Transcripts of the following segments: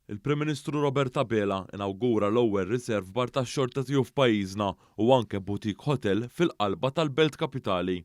Il-Prim Ministru Robert Abela inawgura l-ewwel riserve bar tax-xorta tiegħu f'pajjiżna u anke boutique hotel fil-qalba tal-belt kapitali.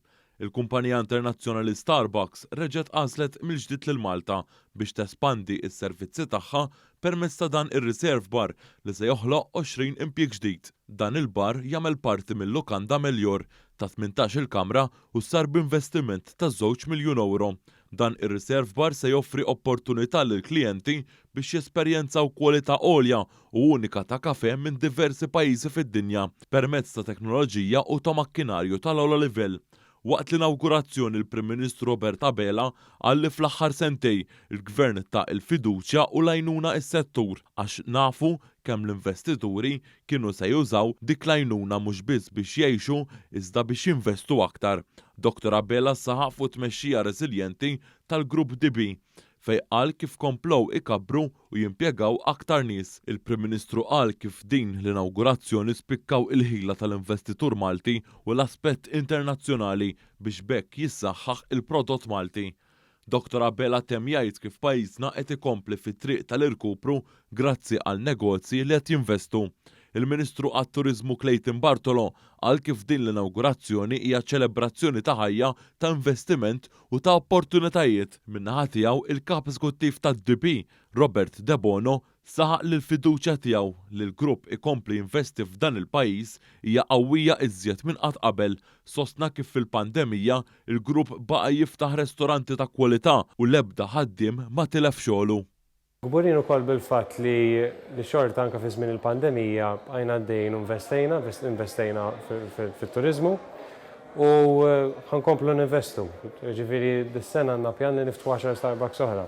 Il-kumpanija internazzjonali Starbucks reġgħet għażlet mill-ġdid lil Malta biex tespandi s-servizzi tagħha permezz ta' dan ir-reserve bar li se joħloq 20 impjieg ġdid. Dan il-bar jagħmel parti mil-lukanda Melior ta' 18-il kamra u sar b'investiment ta' żewġ miljun ewro. Dan ir-reserve bar se joffri opportunità lill-klijenti biex jesperjenzaw kwalità għolja u unika ta' kafè minn diversi pajjiżi fid-dinja permezz ta' teknoloġija u ta' makkinarju tal-ogħla livell. Waqt l-inawgurazzjoni l-Prim Ministru Robert Abela qal li fl-aħħar sentejn il-Gvern ta l-fiduċja u l-għajnuna s-settur għax nafu kemm l-investituri kienu se jużaw dik l-għajnuna mhux biss biex jgħixu iżda biex jinvestu aktar. Dottor Abela saħaq fuq it-tmexxija reżiljenti tal-Grupp DB fejn qal kif komplew ikabbru u jimpjegaw aktar nies. Il-Prim Ministru qal kif din l-inawgurazzjoni spikkaw il-ħila tal-investitur Malti u l-aspett internazzjonali biex b'hekk jissaħħaħ il-prodott Malti. Dottor Abela temm jgħid kif pajjiżna qed ikompli fit-triq tal-irkupru grazzi għal negozji li qed jinvestu. Il-Ministru għat-Turiżmu Clayton Bartolo qal kif din l-inawgurazzjoni hija ċelebrazzjoni ta' ħajja, ta' investiment u ta' opportunitajiet. Min-naħa tiegħu, il-Kap Eżekuttiv tad-DB, Robert Debono, saħaq li l-fiduċja tiegħu li l-grupp ikompli jinvesti f'dan il-pajjiż hija qawwija iżjed minn qatt qabel. Sostna kif fil-pandemija, il-grupp baqa' jiftaħ restoranti ta' kwalità u l-ebda ħaddiem ma tilef xogħlu. Kburin ukoll bil-fatt li li xorta anke fi żmien il-pandemija bqajna għaddejjin u investejna, investejna fit-turiżmu u ħa nkomplu ninvestu. Jiġifieri dis-sena għandna pjan li niftħu għaxar Starbucks oħra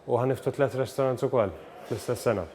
u ħa niftħu tlett restaurants ukoll fl-istess sena.